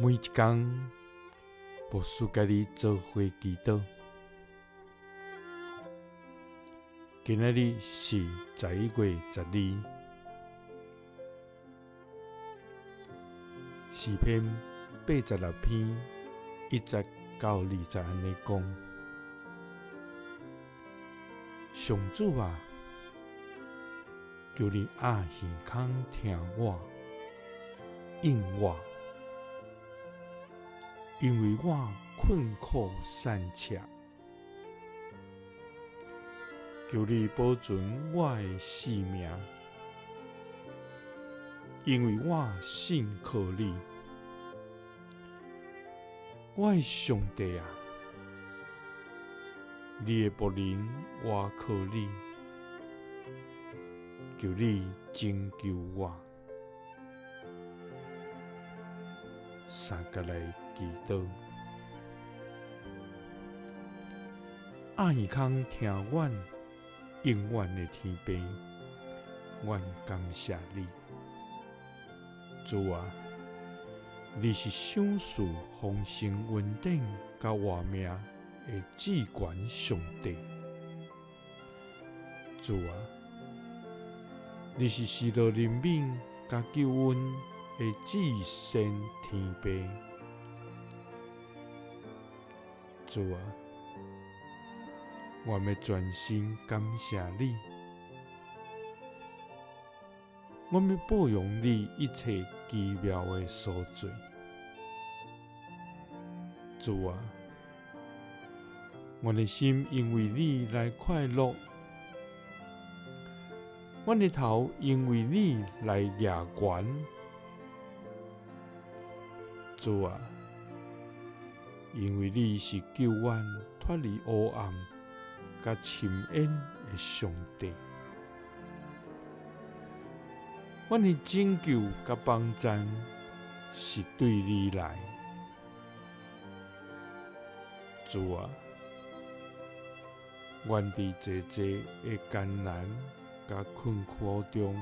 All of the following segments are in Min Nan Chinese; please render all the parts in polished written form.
每一工，牧師佮你做伙祈禱。今仔日是11月12，詩篇86篇1節到2節按呢講：上主啊，求你掩耳孔聽我，應我。因為我困苦散赤，求你保存我的性命，因為我信靠你，我的上帝啊，你的僕人倚靠你，求你拯救我。三佮來祈禱，掩耳孔聽阮，應阮的天父，阮感謝你，主啊，你是賞賜豐盛恩典佮活命的至懸上帝，主啊，你是施予憐憫佮救恩的至善天父，主啊，我欲全心感謝你，我欲報揚你一切奇妙的所做，主啊，阮的心因為你來快樂，阮的頭因為你來舉懸。主啊，因為你是救阮脫離黑暗佮深淵的上帝，阮的拯救佮幫贊是對你來。主啊，阮佇濟濟的艱難佮困苦中，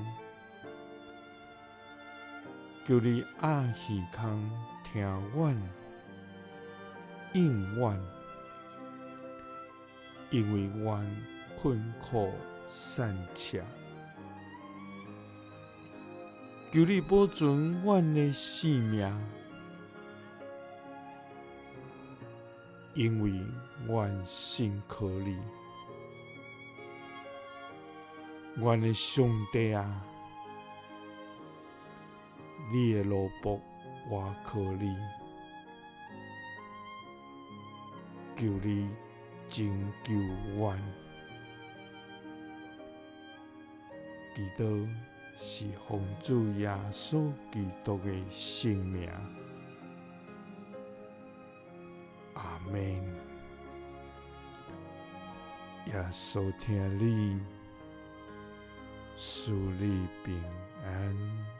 求你掩耳孔聽阮，應阮，因為阮困苦散赤。求你保存阮的性命，因為阮信靠你，阮的上帝啊！你的奴僕倚靠你，求你拯救阮。祈禱是奉主耶穌基督的聖名。阿們。耶穌疼你，賜你平安。